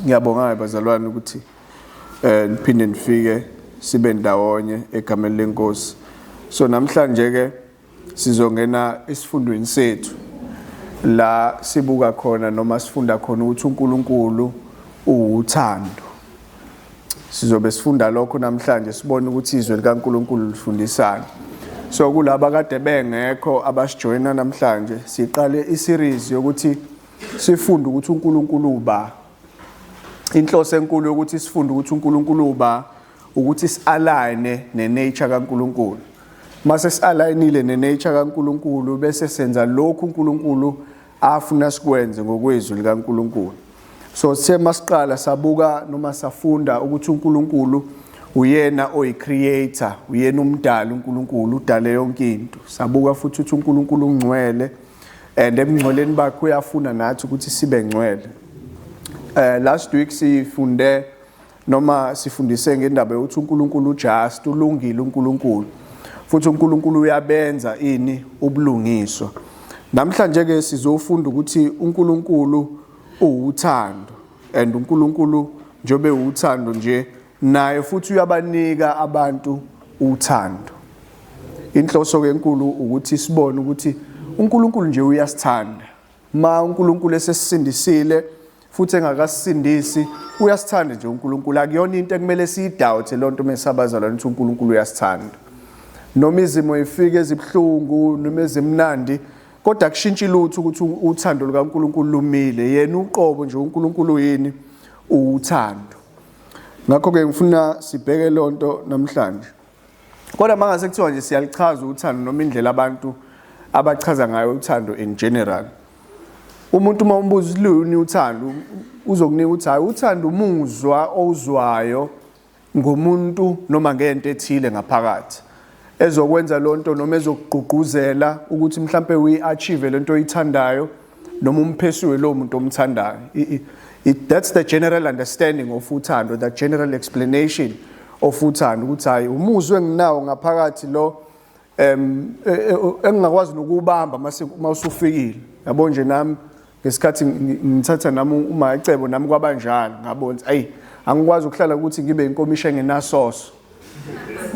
Ngiyabonga bazalwane ukuthi niphinde nifike sibe ndawonye egameni lenkosi. So namhlanje ke sizongena esifundweni sethu la sibuka khona noma sifunda khona ukuthi uNkulunkulu uwuthando. Sizobe sifunda lokho namhlanje, sibone ukuthi izwi likaNkulunkulu lifundisani. So kulaba kade bengekho abasijoyina namhlanje, siqale iseries yokuthi sifunde ukuthi uNkulunkulu uba. Inhloso enkulu yokuthi sifunde ukuthi uNkulunkulu uba ukuthi si-align ne-nature kaNkulunkulu. Mase si-alignile ne-nature kaNkulunkulu, bese senza lokhu uNkulunkulu afuna sikwenze ngokwezwi likaNkulunkulu. So sithe masiqala sabuka noma safunda ukuthi uNkulunkulu uyena oyi-creator, uyena umdali. uNkulunkulu udale yonke into. Sabuka futhi ukuthi uNkulunkulu ungcwele, and ebungcweleni bakhe uyafuna nathi ukuthi sibe ngcwele. Last week sifunde noma sifundise ngendaba yokuthi uNkulunkulu ujust, ulungile uNkulunkulu, futhi uNkulunkulu uyabenza ini ubulungiswa. Namhlanje ke sizofunda ukuthi uNkulunkulu uwuthando, and uNkulunkulu njobe uthando nje, naye futhi uyabanika abantu uthando. Inhloso ke enkulu ukuthi sibone ukuthi uNkulunkulu nje uyasithanda. Ma uNkulunkulu esesisindisile futhi engakasisindisi, uyasithanda nje uNkulunkulu. Akuyona into ekumele siyidoubt lonto mesabazalwane ukuthi uNkulunkulu uyasithanda. Noma izimo ifike ezibuhlungu noma ezimnandi, kodwa kushintshi lutho ukuthi uthando lukaNkulunkulu lumile. Yena uqobo nje uNkulunkulu yini? Uthando. Ngakho ke ngifuna sibheke lonto namhlanje. Kodwa mangase kuthiwa nje siyalichaza uthando noma indlela abantu abachaza ngayo uthando in general, umuntu uma umbuza luni uthando, uzokunika ukuthi hayi, uthando umuzwa owuzwayo ngomuntu noma ngento ethile ngaphakathi ezokwenza lonto noma ezokugqugquzela ukuthi mhlambe uyi-achieve lento oyithandayo noma umphesiwe lo muntu omthandayo. That's the general understanding of uthando, the general explanation of uthando, ukuthi hayi, umuzwa enginawo ngaphakathi lo engingakwazi nokubamba mase mawusufikile. Yabo nje, nami ngesikhathi ngithatha nami uma icebo nami kwabanjalo, ngabona ukuthi ayi, angikwazi ukuhlala ukuthi ngibe inkomishi engenasoso,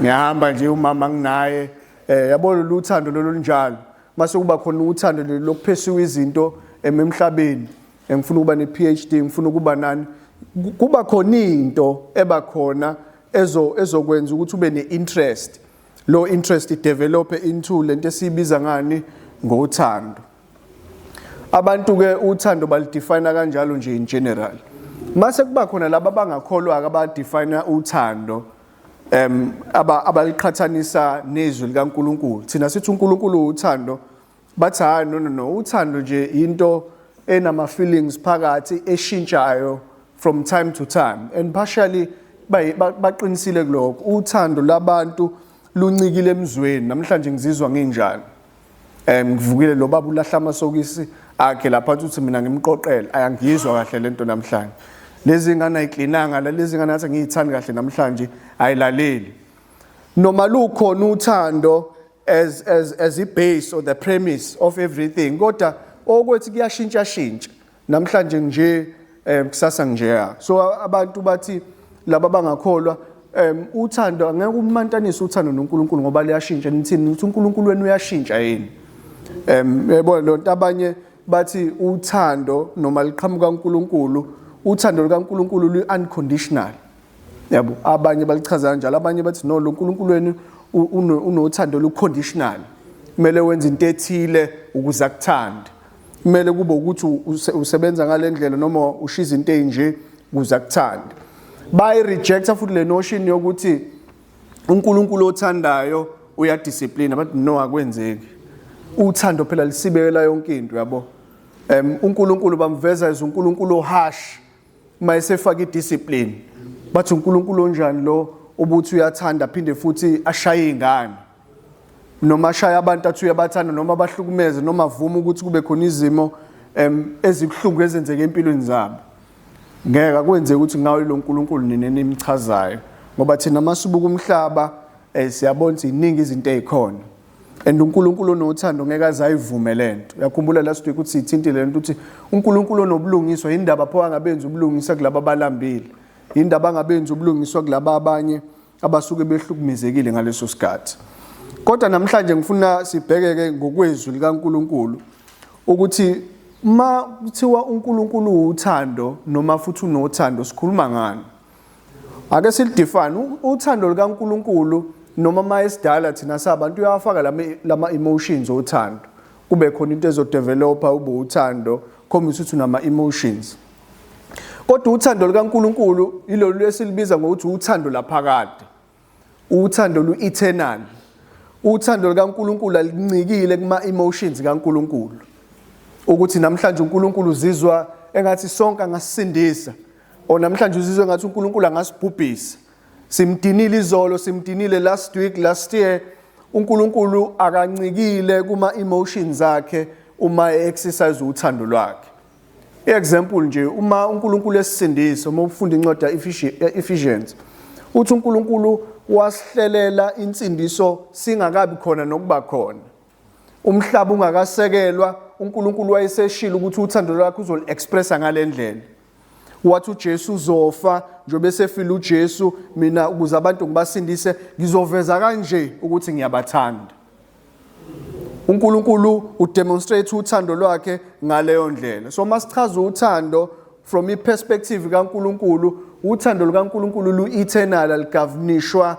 ngihamba nje umama nginaye. Yabo, lolu uthando lolu lunjalo. Mase kuba khona uthando lolu lokuphesiwa izinto emhlabeni, ngifuna ukuba ne-PhD, ngifuna ukuba nani, kuba khona into eba khona ezokwenza ukuthi ube ne-interest. Lo interest develop into lento esiyibiza ngani? Ngothando. Abantu ke uthando balidefine kanjalo nje in general. Mase kuba khona laba abangakholwa abadefine uthando abaliqhathanisa nezwi likaNkuluNkulu. Thina sithi uNkulunkulu uthando, bathi hayi, no, no, no, uthando nje into enama feelings phakathi eshintshayo from time to time, and partially baqinisile kulokho. Uthando labantu luncikile emzweni. Namhlanje ngizizwa nginjani? Ngivukile, lo baba ulahla amasokisi akhe lapha, uthi mina ngimqoqele, ayangizwa kahle lento namhlanje. Lezi ngane ayiklinanga la, lezi ngane athi ngiyithandi kahle namhlanje, ayilaleli. Noma lukhona uthando as i base or the premise of everything, kodwa okwethi kuyashintsha shintsha, namhlanje nje, kusasa nje. So abantu bathi laba bangakholwa uthando angeke umantanise uthando noNkulunkulu ngoba liyashintsha. Nithini, nithi uNkulunkulu wenu uyashintsha yini? Yebo, lonto abanye bathi uthando noma liqhamuka kuNkulunkulu, uthando likaNkulunkulu lu unconditional. Yabo, abanye balichaza kanjalo. Abanye bathi no, lo nkulunkulu wenu unothando lu-conditional, kumele wenze into ethile ukuze akuthande, kumele kube ukuthi usebenza ngale ndlela noma ushiza into enje ukuze akuthande. Bayi-rejecta futhi le notion yokuthi uNkulunkulu othandayo uyadisciplina. Bathi no, akwenzeki. Uthando phela lisibekela yonke into, yabo. UNkulunkulu bamveza as uNkulunkulu oharsh uma esefaka idiscipline. Bathi uNkulunkulu onjani lo ubuthi uyathanda phinde futhi ashaye ingane noma ashaya abantu athi uyabathanda, noma bahlukumeze, noma avuma ukuthi kube khona izimo ezibuhlungu ezenzeke empilweni zabo? Ngeke akwenzeke ukuthi ngawe lo nkulunkulu nina nimchazayo, ngoba thina masibuka umhlaba siyabona ukuthi iningi izinto ezikhona. And uNkulunkulu onothando ngeke aze ayivume lento. Uyakhumbula last week ukuthi sithintile lento ukuthi uNkulunkulu onobulungiswa indaba pho angabenzi ubulungiswa kulabo abalambile. Indaba angabenzi ubulungiswa kulabo abanye abasuke behlukumezekile ngaleso sikhathi. Kodwa namhlanje ngifuna sibhekeke ngokwezwi likaNkulunkulu ukuthi ma kuthiwa uNkulunkulu uthando noma futhi unothando sikhuluma ngani. Ake silidefine uthando likaNkulunkulu noma uma esidala thina sabantu uyawafaka lama emotions othando. Kube khona into ezodevelopa ube uthando, khombisa ukuthi unama emotions. Kodwa uthando likaNkulunkulu ilolu esilibiza ngokuthi uthando laphakade. Uthando lu-eternal. Uthando likaNkulunkulu alincikile kuma emotions kaNkulunkulu. Ukuthi namhlanje uNkulunkulu uzizwa engathi sonke angasisindisa. Or namhlanje uzizwa engathi uNkulunkulu angasibhubhisa. Simdinile izolo, simdinile last week, last year. uNkulunkulu akancikile kuma emotions akhe uma exercise uthando lwakhe. I-example nje uma uNkulunkulu esisindisa uma ufunda incwadi ya-Ephesians uthi uNkulunkulu wasihlelela insindiso singakabi khona nokuba khona. Umhlaba ungakasekelwa uNkulunkulu wayeseshilo ukuthi uthando lwakhe uzoli-expressa ngale ndlela. Wathi uJesu uzofa njengoba esefile uJesu mina ukuze abantu ngibasindise ngizoveza kanje ukuthi ngiyabathanda. uNkulunkulu udemonstrate uthando lwakhe ngaleyo ndlela. So masichaza uthando from iperspective kaNkulunkulu, uthando lukaNkulunkulu lu-eternal aligavnishwa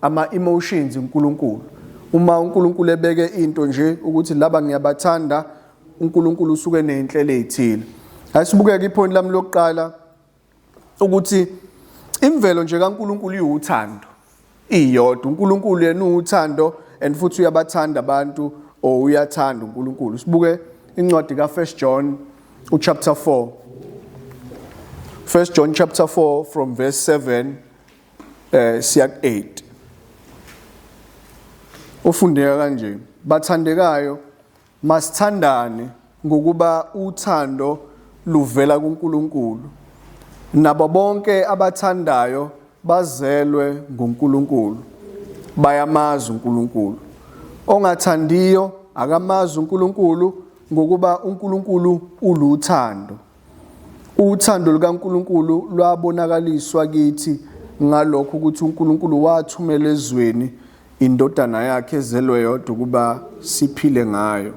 ama-emotions uNkulunkulu. Uma uNkulunkulu ebeke into nje ukuthi laba ngiyabathanda, uNkulunkulu usuke nezinhlelo ezithile. Asibukeke ipoint lami lokuqala ukuthi imvelo nje kaNkulunkulu iwuthando iyodwa. uNkulunkulu yena uwuthando and futhi uyabathanda abantu or uyathanda uNkulunkulu. Sibuke incwadi ka1 John uchapter 4. 1 John chapter 4 from verse 7 siya ku8. Ufundeka kanje: bathandekayo, masithandane ngokuba uthando luvela kuNkulunkulu. Nabo bonke abathandayo bazelwe nguNkulunkulu, bayamazi uNkulunkulu. Ongathandiyo akamazi uNkulunkulu ngokuba uNkulunkulu uluthando. Uthando lukaNkulunkulu lwabonakaliswa kithi ngalokho ukuthi uNkulunkulu wathumela ezweni indodana yakhe ezelwe yodwa ukuba siphile ngayo.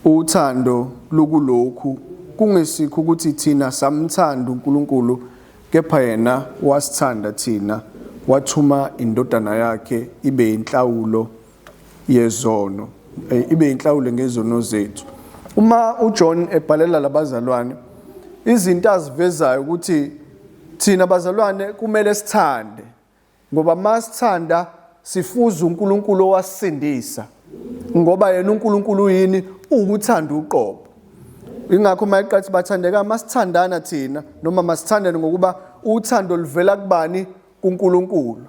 Uthando lukulokhu kungesikho ukuthi thina samthanda uNkulunkulu kepha yena wasithanda thina wathuma indodana yakhe ibe inhlawulo yezono, ibe inhlawulo ngezono zethu. Uma uJohn ebhalela labazalwane izinto azivezayo ukuthi thina bazalwane kumele sithande ngoba masithanda sifuza uNkulunkulu owasindisa ngoba yena uNkulunkulu uyini uwukuthanda uqobo. Ingakho uma eqathi bathandeka masithandana thina noma masithandane ngokuba uthando luvela kubani kuNkulunkulu.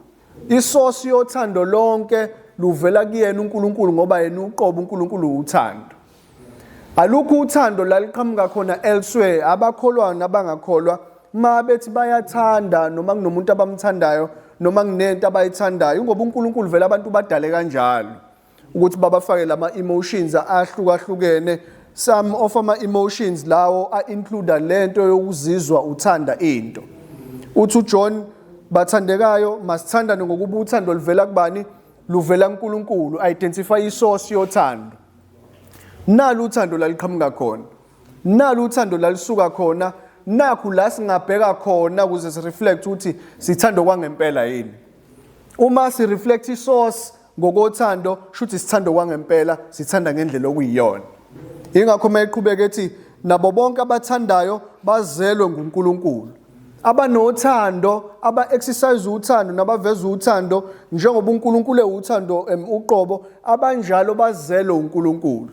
Isosi yothando lonke luvela kuyena uNkulunkulu ngoba yena uqobo uNkulunkulu uthando. Alukho uthando la liqhamuka khona elsewhere abakholwayo nabangakholwa ma bethi bayathanda noma kunomuntu abamthandayo noma kunento abayithandayo ngoba uNkulunkulu vele abantu badale kanjalo ukuthi babafake lama emotions ahlukahlukene. Some of ama emotions lawo a include lento yokuzizwa uthanda into. Uthi uJohn bathandekayo masithandane ngokuba uthando luvela kubani luvela kuNkulunkulu. Identify isource yothando. Nalu uthando laliqhamuka khona, nalu uthando lalisuka khona, nakhu la singabheka khona ukuze sireflect ukuthi sithando kwangempela yini. Uma sireflect isource ngokothando shuthi sithando kwangempela, sithanda ngendlela okuyiyona. Ingakho uma eqhubeka ethi nabo bonke abathandayo bazelwe nguNkulunkulu. Abanothando, aba-exercise uthando nabaveza uthando njengoba uNkulunkulu ewuthando uqobo, abanjalo bazelwe uNkulunkulu.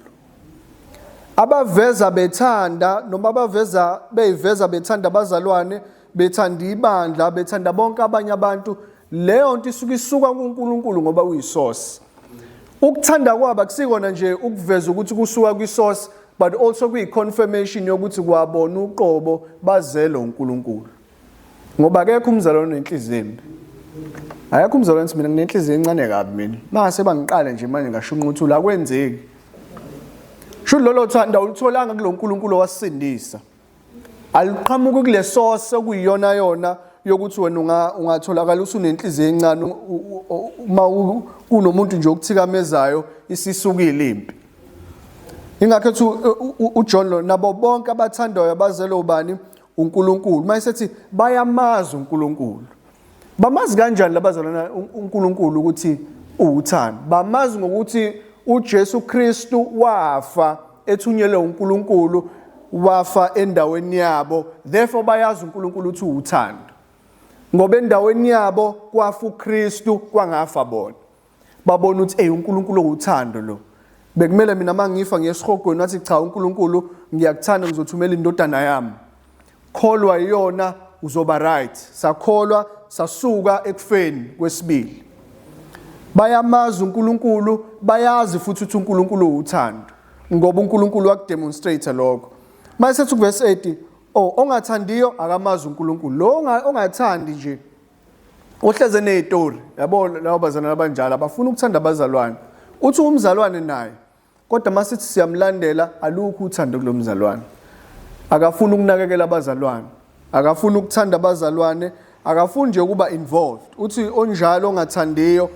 Abaveza bethanda noma abaveza beyiveza bethanda abazalwane, bethanda ibandla, bethanda bonke abanye abantu, leyo nto isuke isuka kuNkulunkulu ngoba uyisource. Ukuthanda kwabo akusikona nje ukuveza ukuthi kusuka kwisource but also kuyi-confirmation yokuthi kwabona uqobo bazele uNkulunkulu. Ngoba akekho umzalwane onenhliziyo embi. Ayakho umzalwane ukuthi mina nginenhliziyo encane kabi mina. Mase bangiqale nje manje ngashunqa uthuli akwenzeki. Sho lolo thando awulutholanga kulo nkulunkulu owasindisa. Aluqhamuki kule source okuyiyona yona yokuthi wena ungatholakala usunenhliziyo encane uma kunomuntu nje okuthikamezayo isisukile impi. Ingakho ethi uJohn lo nabo bonke abathandayo abazelwe ubani uNkulunkulu. Mayesethi bayamazi uNkulunkulu. Bamazi kanjani labazalwana uNkulunkulu ukuthi uwuthando? Bamazi ngokuthi uJesu Kristu wafa ethunyelwe uNkulunkulu wafa endaweni yabo therefore bayazi uNkulunkulu ukuthi uwuthando. Ngoba endaweni yabo kwafa uKristu kwangafa bona. Babona ukuthi ey uNkulunkulu uwuthando lo. Bekumele mina mangifa ngiye esihogweni wathi cha uNkulunkulu ngiyakuthanda ngizothumela indodana yami. Kholwa iyona uzoba right. Sakholwa sasuka ekufeni kwesibili. Bayamazi uNkulunkulu, bayazi futhi ukuthi uNkulunkulu uwuthando. Ngoba uNkulunkulu wakudemonstrate lokho. Mase sethi kuverse 8, oh ongathandiyo akamazi uNkulunkulu. Lo ongathandi nje ohleze nezitori, yabo labo bazalwane abanjalo abafuna ukuthanda abazalwane. Uthi umzalwane naye Kodwa masithi siyamlandela alukho uthando kulomzalwane. Akafuni ukunakekela abazalwane. Akafuni ukuthanda abazalwane, akafuni nje ukuba involved. Uthi onjalo ongathandiyo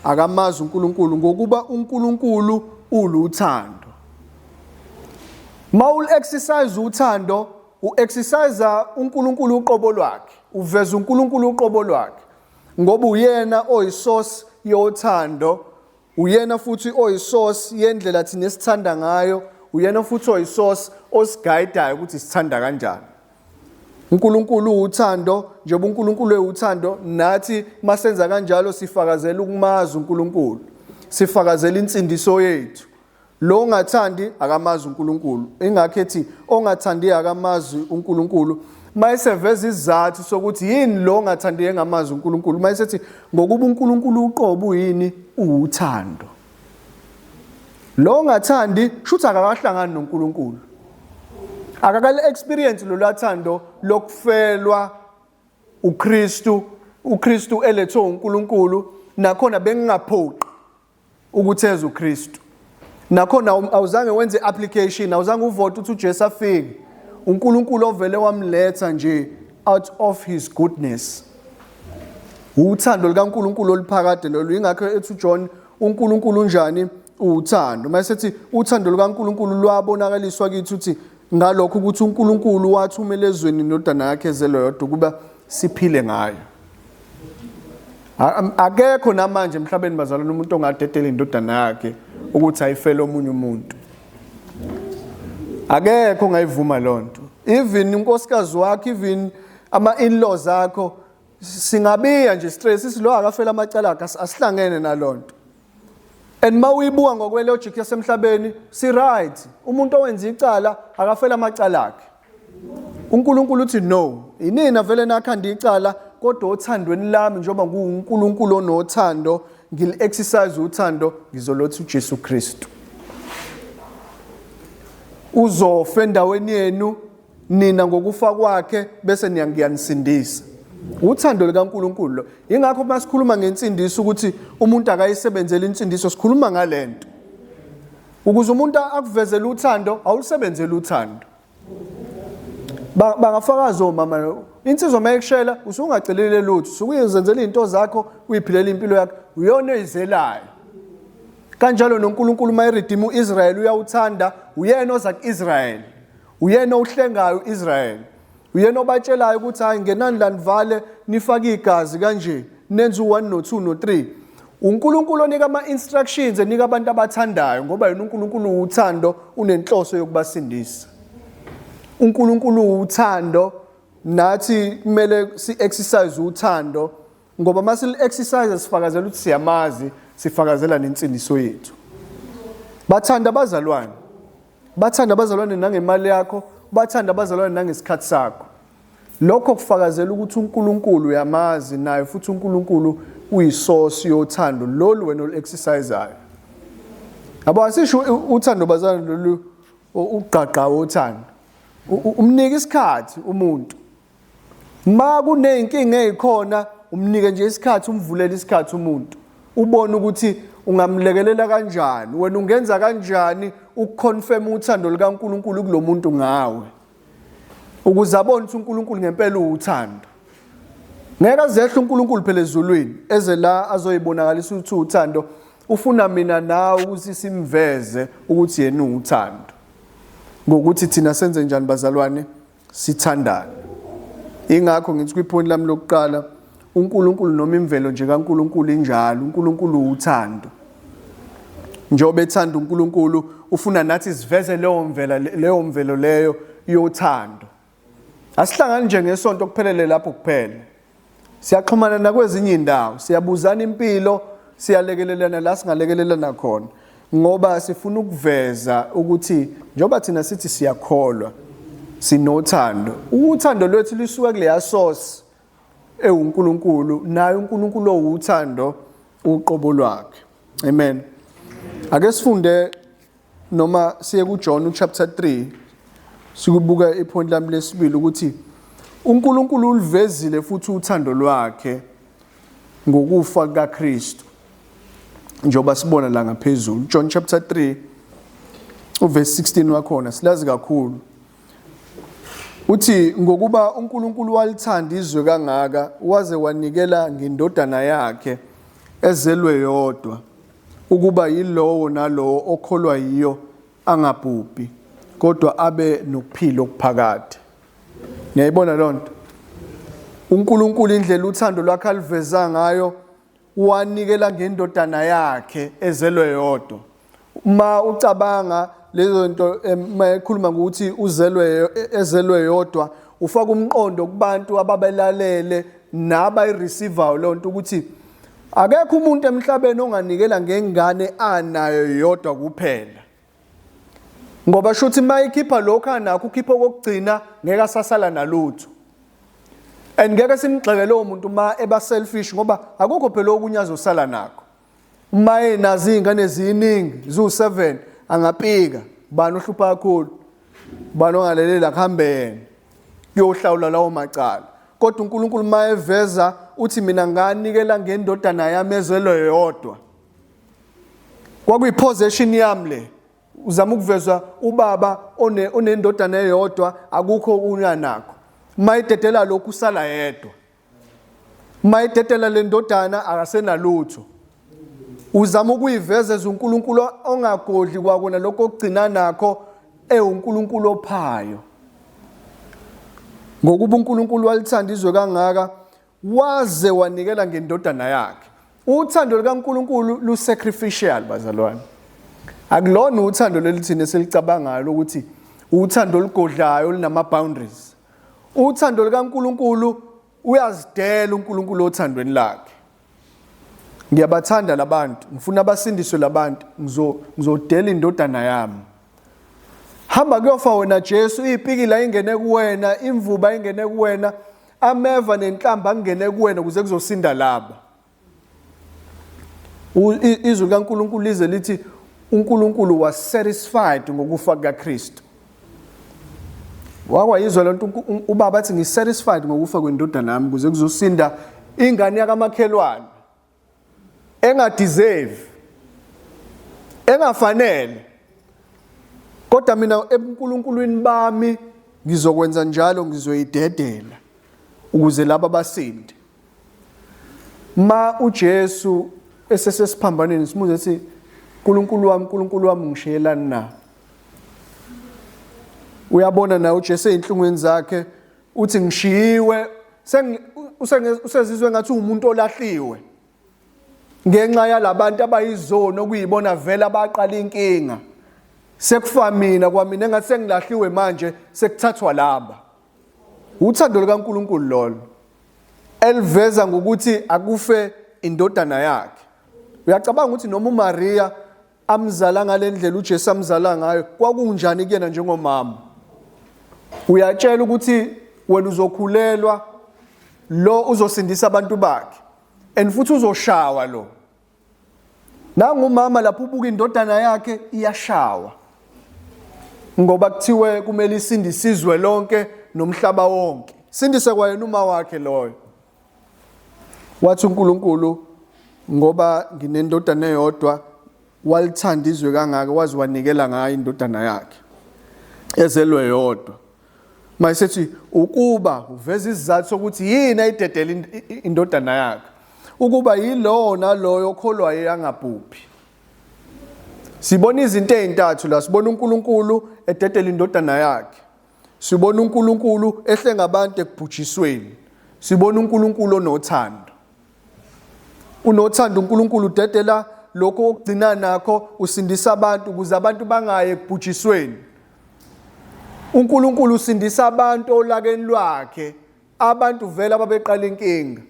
akamazi uNkulunkulu ngokuba uNkulunkulu uluthando. Mawul exercise uthando, uexercise uNkulunkulu uqobo lwakhe, uveza uNkulunkulu uqobo lwakhe. Ngoba uyena oyisource yothando Uyena futhi oyisource yendlela thina esithanda ngayo, uyena futhi oyisource osiguidayo ukuthi sithanda kanjani. uNkulunkulu uwuthando, njengoba uNkulunkulu ewuthando, nathi masenza kanjalo sifakazela ukumazi uNkulunkulu. Sifakazela insindiso yethu. Lo ongathandi akamazi uNkulunkulu. Ingakho ethi ongathandi akamazi uNkulunkulu. Mayeseveza isizathu sokuthi yini lo ongathandi engamazi uNkulunkulu. Mayesethi ngokuba uNkulunkulu uqobo uyini uwuthando. Lo ongathandi shuthi akakahlangani noNkulunkulu. Akakali experience lolathando lokufelwa uKristu, uKristu elethwe uNkulunkulu nakhona bengingaphoqi ukuthi eze uKristu. Nakhona awuzange wenze application, awuzange uvote ukuthi uJesu afike. uNkulunkulu ovele wamletha nje out of his goodness. Uthando likaNkulunkulu oluphakade lolu ingakho ethi uJohn uNkulunkulu unjani uthando. Mayesethi uthando lukaNkulunkulu lwabonakaliswa kithi uthi ngalokho ukuthi uNkulunkulu wathumela ezweni indodana yakhe ezelwe yodwa ukuba siphile ngayo. Akekho namanje emhlabeni bazalwane umuntu ongadedela indodana yakhe ukuthi ayifele omunye umuntu. Akekho ongayivuma lonto. Even unkosikazi wakho, even ama in-laws akho singabiya nje stress sisi lo akafela amacala akhe asihlangene nalonto. And mawuyibuka ngokwe logic yasemhlabeni si right. Umuntu owenza icala akafela amacala akhe. uNkulunkulu uthi no, inina vele nakhanda icala kodwa othandweni lami njengoba nguNkulunkulu onothando ngil exercise uthando ngizolotha uJesu Kristu. Uzofa endaweni yenu nina ngokufa kwakhe bese niyangiyanisindisa. Uthando likaNkulunkulu lo. Ingakho uma sikhuluma ngensindiso ukuthi umuntu akayisebenzeli insindiso sikhuluma ngalento. Ukuze umuntu akuvezele uthando awulusebenzeli uthando. Bangafakaza omama insizwa uma ikushela usungacelile lutho usukuyizenzela izinto zakho uyiphilela impilo yakho uyona oyizelayo. Kanjalo noNkulunkulu uma eredeem uIsrael uyawuthanda uyena oza kuIsrael. Uyena owuhlengayo uIsrael. Uyena obatshelayo ukuthi hayi ngenani la nivale nifake igazi kanje nenze u1 no2 no3. uNkulunkulu onika ama-instructions enika abantu abathandayo ngoba yena uNkulunkulu uwuthando unenhloso yokubasindisa. uNkulunkulu uwuthando nathi kumele si-exercise uthando ngoba uma sili-exercise sifakazela ukuthi siyamazi sifakazela nensindiso yethu. Bathanda abazalwane. Bathanda abazalwane nangemali yakho, bathanda abazalwane nangesikhathi sakho. Lokho kufakazela ukuthi uNkulunkulu uyamazi naye futhi uNkulunkulu uyisource yothando lolu wena olu-exercisayo. Yabo asisho uthando bazalwane lolu ugqagqa wothando. Umnika isikhathi umuntu. Ma kuney'nkinga ey'khona Umnike nje isikhathi, umvulele isikhathi umuntu. Ubone ukuthi ungamlekelela kanjani, wena ungenza kanjani ukuconfirm uthando lukaNkulunkulu kulomuntu ngawe. Ukuze abone ukuthi uNkulunkulu ngempela uwuthando. Ngeke azehle uNkulunkulu phela ezulwini eze la azoyibonakalisa ukuthi uthando ufuna mina nawe ukuthi simveze ukuthi yena uwuthando. Ngokuthi thina senze njani bazalwane? Sithandane. Ingakho ngithi kwipoint lami lokuqala uNkulunkulu noma imvelo nje kaNkulunkulu injalo, uNkulunkulu uthando. Njengoba ethanda uNkulunkulu ufuna nathi siveze leyo mvela leyo mvelo leyo yothando. Asihlangani nje ngesonto kuphelele lapho kuphela. Siyaxhumana nakwezinye indawo, siyabuzana impilo, siyalekelelana la singalekelelana khona ngoba sifuna ukuveza ukuthi njengoba thina sithi siyakholwa sinothando, uthando lwethu lisuka kuleya source ewuNkulunkulu, naye uNkulunkulu owuthando uqobo lwakhe. Amen. Ake sifunde noma siye kuJohn uchapter 3 sikubuka ipoint lami lesibili ukuthi uNkulunkulu ulivezile futhi uthando lwakhe ngokufa kukaKristu njengoba sibona la ngaphezulu. John chapter 3 uverse 16 wakhona silazi kakhulu. Uthi ngokuba uNkulunkulu walithanda izwe kangaka waze wanikela ngendodana yakhe ezelwe yodwa ukuba yilowo nalowo okholwa yiyo angabhubhi kodwa abe nokuphila okuphakade. Niyayibona lonto? uNkulunkulu indlela uthando lwakhe aluveza ngayo wanikela ngendodana yakhe ezelwe yodwa. Uma ucabanga lezo nto uma ekhuluma ngokuthi uzelwe ezelwe yodwa ufaka umqondo kubantu ababelalele nabayireceivayo leyo nto ukuthi akekho umuntu emhlabeni onganikela ngengane anayo yodwa kuphela. Ngoba shuthi mayikhipha lokho anakho ukhipha okokugcina ngeke asasala nalutho. And ngeke simgxeke lowo muntu uma eba selfish ngoba akukho phela okunye azosala nakho. Uma enazo iy'ngane ziningi ziwu-7 angapika ubani ohlupha kakhulu, ubani ongaleleli akuhambe yena kuyohlawula lawo macala. Kodwa uNkulunkulu uma eveza uthi mina nganikela ngendodana yami ezelwe yodwa. Kwakuyi-possession yami le. Uzama ukuveza ubaba onendodana eyodwa akukho okunye anakho. Uma ededela lokhu usala yedwa. Uma ededela le ndodana akasenalutho. Uzama ukuyiveza as uNkulunkulu ongagodli kwakona lokho okugcina nakho ewuNkulunkulu ophayo. Ngokuba uNkulunkulu walithanda izwe kangaka waze wanikela ngendodana yakhe. Uthando lukaNkulunkulu lu-sacrificial bazalwane. Akulona uthando leli thina esilicabangayo ukuthi uthando olugodlayo olunama boundaries. Uthando lukaNkulunkulu uyazidela uNkulunkulu othandweni lakhe. Ngiyabathanda labantu, ngifuna basindiswe labantu, ngizodela indodana yami. Hamba kuyofa wena Jesu, ipikila ingene kuwena, imvuba ingene kuwena, ameva nenhlamba kungene kuwena ukuze kuzosinda laba. Izwi likaNkulunkulu lize lithi uNkulunkulu was satisfied ngokufa kukaKristu. Wakwayizwa lento ubaba athi ngisatisfied ngokufa kwendodana yami ukuze kuzosinda ingane yakamakhelwane engadeserve engafanele kodwa mina ebuNkulunkulwini bami ngizokwenza njalo ngizoyidedela ukuze laba basinde. Ma uJesu esesesiphambanweni simuze ethi uNkulunkulu wami uNkulunkulu wami ngishiyelani na? Uyabona na uJesu ezinhlungweni zakhe uthi ngishiyiwe usezizwe ngathi uwumuntu olahliwe ngenxa yalabantu abayizoni okuyibona vele abaqala inkinga. Sekufa mina kwamina engathi sengilahliwe manje sekuthathwa laba. Uthando lukaNkulunkulu lolo eliveza ngokuthi akufe indodana yakhe. Uyacabanga ukuthi noma uMaria amzala ngalendlela uJesu amzala ngayo kwakunjani kuyena njengomama? Uyatshela ukuthi wena uzokhulelwa lo uzosindisa abantu bakhe and futhi uzoshawa lo. Nangu umama lapho ubuka indodana yakhe iyashawa ngoba kuthiwe kumele isindise izwe lonke nomhlaba wonke. Sindise kwayena uma wakhe loyo. Wathi uNkulunkulu ngoba nginendodana eyodwa walithanda izwe kangaka waze wanikela ngayo indodana yakhe ezelwe yodwa. Mayesethi ukuba uveza isizathu sokuthi yini ayidedela indodana yakhe ukuba yilowo naloyo okholwayo angabhubhi. Sibona izinto ezintathu la, sibona uNkulunkulu ededela indodana yakhe. Sibona uNkulunkulu ehlenga abantu ekubhujisweni. Sibona uNkulunkulu onothando. Unothando uNkulunkulu udedela lokho okugcina nakho usindisa abantu ukuze abantu bangayi ekubhujisweni. uNkulunkulu usindisa abantu olakeni lwakhe abantu vele ababeqala inkinga.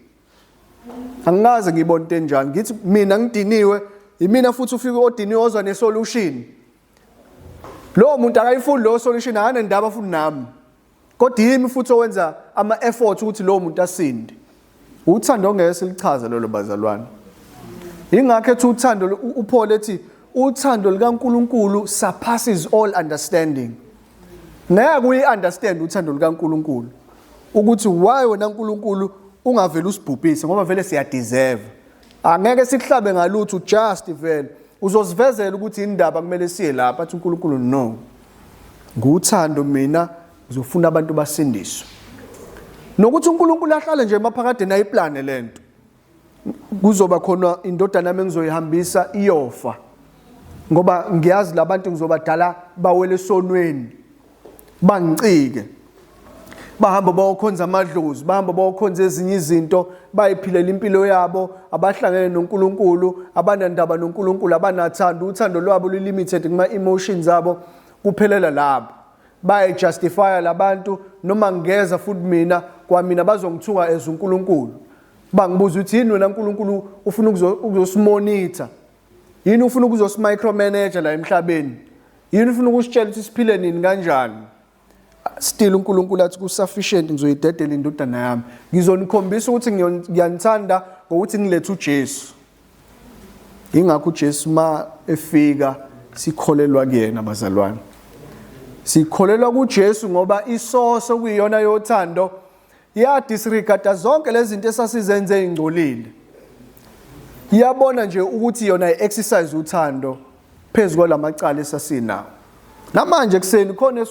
Angikaze ngibone into enjani ngithi mina ngidiniwe yimina futhi ufike odiniwe ozwa nesolution. Lowo muntu akayifuni leyo solution akanendaba futhi nami. Kodwa yimi futhi owenza ama efforts ukuthi lowo muntu asinde. Uthando ongeke silichaze lolo bazalwane. Ingakho ethi uthando uPaul ethi uthando likaNkuluNkulu surpasses all understanding. Ngeke uyi understand uthando likaNkuluNkulu. Ukuthi why wena uNkulunkulu ungavele usibhubhise ngoba vele siya deserve. Angeke sikuhlabe ngalutho just vele uzosivezela ukuthi indaba kumele siye lapha athi uNkulunkulu no. Nguthando mina ngizofuna abantu basindiswe. Nokuthi uNkulunkulu ahlale nje emaphakadeni ayiplane lento. Kuzoba khona indodana yami engizoyihambisa iyofa. Ngoba ngiyazi labantu ngizobadala bawele esonweni. Bangicike. Bahamba bayokhonza amadlozi, bahamba bayokhonza ezinye izinto, bayiphilela impilo yabo, abahlangene noNkulunkulu, abanandaba noNkulunkulu, abanathando, uthando lwabo lulimited kuma emotions abo, kuphelela lapho. Bayajustifya labantu noma ngigeza futhi mina kwamina bazongithuka as uNkulunkulu. Bangibuza ukuthi yini wena uNkulunkulu ufuna ukuzosimonitha? Yini ufuna ukuzosimicromanager la emhlabeni? Yini ufuna ukusitshela ukuthi siphile nini kanjani? Still uNkulunkulu athi kusufficient ngizoyidedela indodana yami. Ngizonikhombisa ukuthi ngiyanithanda ngokuthi ngilethe uJesu. Ingakho uJesu ma efika sikholelwa kuyena bazalwane. Sikholelwa kuJesu ngoba isource okuyiyona yothando ya disregarda zonke lezi zinto esasizenze ezingcolile. Iyabona nje ukuthi yona i-exercise uthando phezu kwalamacala esasinawo. Namanje kuseni khona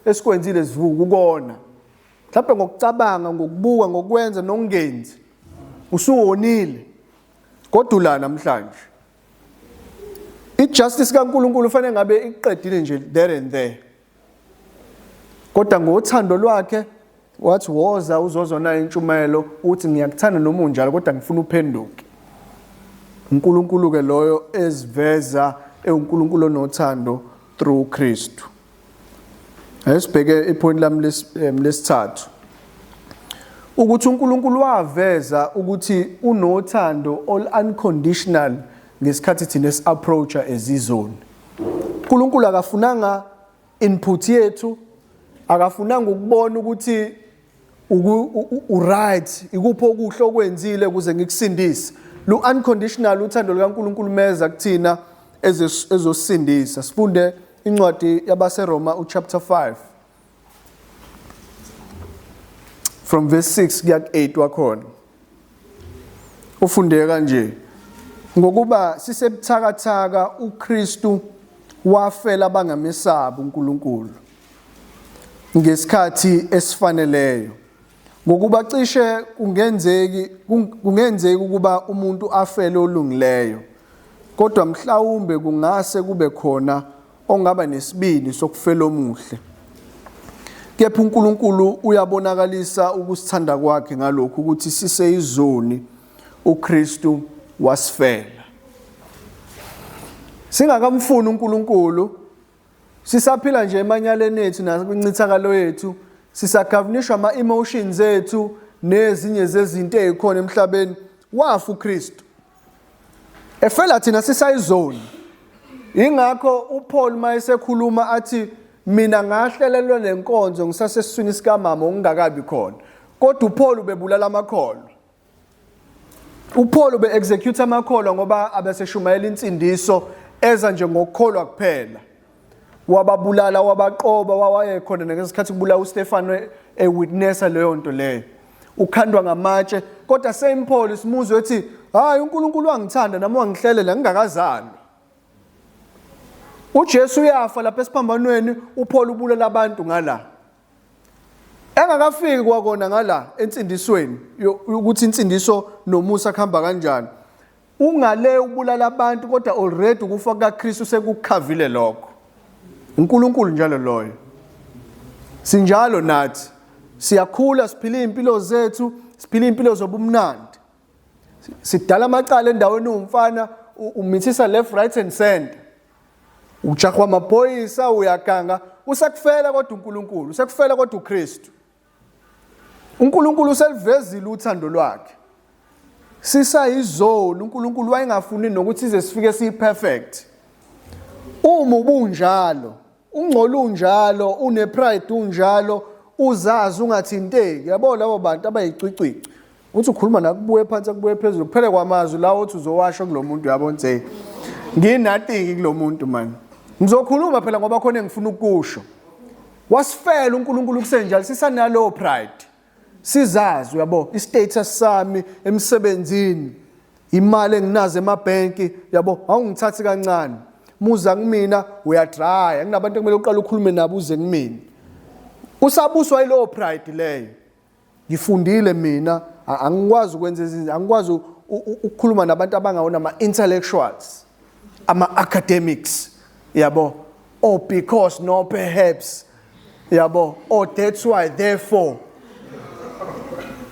esikwenzile sivuka ukona. Mhlawumbe ngokucabanga, ngokubuka, ngokwenza nokungenzi. Usuwonile. Kodwa ula namhlanje. I-justice kaNkulunkulu ufanele ngabe iqedile nje there and there. Kodwa ngothando lwakhe wathi woza uzozona intshumayelo uthi ngiyakuthanda noma unjalo kodwa ngifuna uphenduke. uNkulunkulu ke loyo eziveza ewuNkulunkulu onothando through Kristu. Ake sibheke ipoint lami lesithathu. Ukuthi uNkulunkulu waveza ukuthi unothando all unconditional ngesikhathi thina esi-approacha ezizoni. uNkulunkulu akafunanga input yethu, akafunanga ukubona ukuthi u-right, ikuphi okuhle okwenzile ukuze ngikusindise. Lu unconditional uthando likaNkulunkulu meza kuthina ezosindisa. Sifunde incwadi yabaseRoma uchapter 5 from verse 6 kuya ku-8 wakhona. Ufunde kanje: ngokuba sisebuthakathaka uKristu wafela abangamesabi uNkulunkulu ngesikhathi esifaneleyo. Ngokuba cishe kungenzeki kungenzeki ukuba umuntu afele olungileyo, kodwa mhlawumbe kungase kube khona ongaba nesibindi sokufela omuhle. Kepha uNkulunkulu uyabonakalisa ukusithanda kwakhe ngalokhu ukuthi siseyizoni uKristu wasifela. Singakamfuni uNkulunkulu, sisaphila nje emanyaleni ethu nakwincithakalo yethu, sisagavunishwa ama-emotions ethu nezinye zezinto ezikhona emhlabeni, wafa uKristu. Efela thina sisayizoni. Ingakho uPaul mayesekhuluma athi mina ngahlelelwa lenkonzo ngisasesiswini sikamama ongakabi khona. Kodwa uPaul ubebulala amakholwa. uPaul ube-execute amakholwa ngoba abeseshumayela insindiso eza nje ngokukholwa kuphela. Wababulala wabaqoba wawayekhona ngesikhathi kubulawa uStefano ewitnessa leyo nto leyo. Ukhandwa ngamatshe kodwa same Paul simuzwe ethi hayi uNkulunkulu wangithanda nami wangihlelela ngingakazalwa. UJesu uyafa lapha esiphambanweni uPaul ubulala abantu ngala. Engakafiki kwakona ngala ensindisweni ukuthi insindiso nomusa kuhamba kanjani. Ungale ubulala abantu kodwa already ukufa kukaKristu sekukhavile lokho. uNkulunkulu njalo loyo. Sinjalo nathi. Siyakhula siphila izimpilo zethu, siphila izimpilo zobumnandi. Sidala amacala endaweni umfana umithisa left right and center. Ujahwa amaphoyisa uyaganga usakufela kodwa uNkulunkulu, usekufela kodwa uKristu. uNkulunkulu uselivezile uthando lwakhe. Sisayizoni uNkulunkulu wayengafuni nokuthi size sifike siyi-perfect. Uma ubunjalo, ungcola unjalo, une-pride unjalo, uzazi ungathinteki. Yabo labo bantu abayicwicwici. Uthi ukhuluma nakubuye phansi akubuye phezulu kuphele kwamazwi lawo othi uzowasho kulo muntu yabo nje. Nginathing kulo muntu man. Ngizokhuluma phela ngoba khona engifuna ukusho. Wasifela uNkulunkulu kusenjalo sisanalowo pride. Sizazi uyabo istatus sami emsebenzini imali enginazo emabhenki yabo awungithathi kancane. Muza kumina uyadraya kunabantu ekumele uqale ukhulume nabo uze kumina. Usabuswa yilowo pride leyo. Ngifundile mina angikwazi ukwenza izinto angikwazi ukukhuluma nabantu abangawona ama intellectuals ama academics yabo or because no perhaps yabo or that's why therefore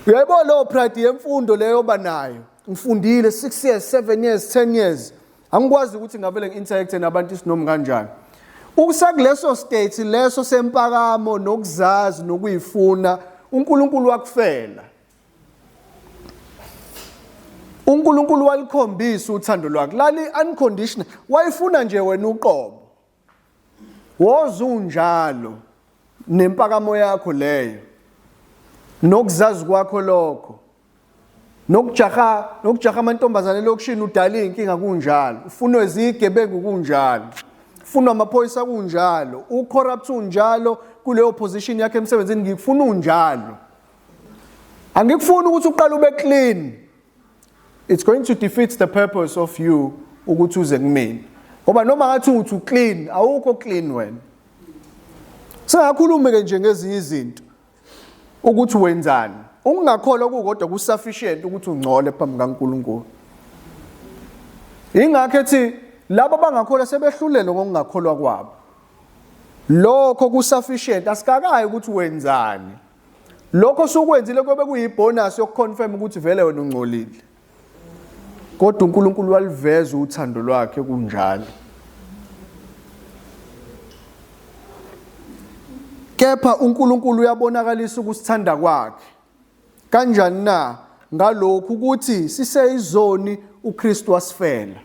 uyayibona leyo pride yemfundo leyo banayo ngifundile 6 years 7 years 10 years angikwazi ukuthi ngavele ngi-interacte nabantu isinomi kanjani usakuleso state leso sempakamo nokuzazi nokuyifuna uNkulunkulu wakufela uNkulunkulu walikhombisa uthando lwakhe lali unconditional wayefuna nje wena uqobo woza unjalo nempakamo yakho leyo nokuzazi kwakho lokho nokujaha nokujaha amantombazane elokishini udala iy'nkinga kunjalo ufunwe zigebengu kunjalo ufunwa amaphoyisa kunjalo ucorrupt unjalo kuleyo position yakhe emsebenzini ngikufuna unjalo angikufuni ukuthi uqale ube clean it's going to defeat the purpose of you ukuthi uze kumina ngoba noma ngathi uthi uclean awukho clean wena singakhulumi ke nje ngezinye izinto ukuthi wenzani ukungakholwa kukodwa kusufficient ukuthi ungcole phambi kaNkuluNkulu ingakho ethi labo abangakholwa sebehlulelwe ngokungakholwa kwabo lokho kusufficient asikakayi ukuthi wenzani lokho sukwenzile kobe kuyibonus yokuconfirm ukuthi vele wena ungcolile Kodwa uNkulunkulu waliveza uthando lwakhe kunjalo. Kepha uNkulunkulu uyabonakalisa ukusithanda kwakhe. Kanjani na? Ngalokhu ukuthi siseyizoni uKristu wasifela.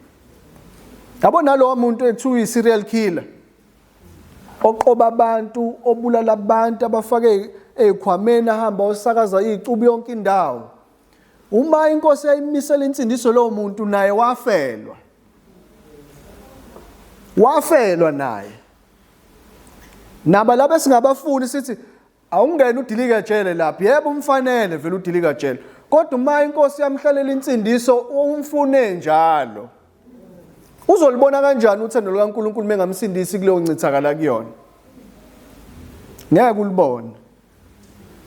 Yabo nalowo muntu ekuthiwa uyi-serial killer oqoba abantu, obulala abantu, abafake ey'khwameni ahamba osakaza iy'cubu yonke indawo. Uma inkosi yayimisela insindiso lowo muntu naye wafelwa. Wafelwa naye. Naba laba singabafuni sithi awungena udilika jele lapha. Yebo umfanele vele udilika jele. Kodwa uma inkosi yamhlalela insindiso umfune njalo. Uzolibona kanjani uthando lukaNkulunkulu mengamsindisi kuleyo ncithakala kuyona? Ngeke ulibone.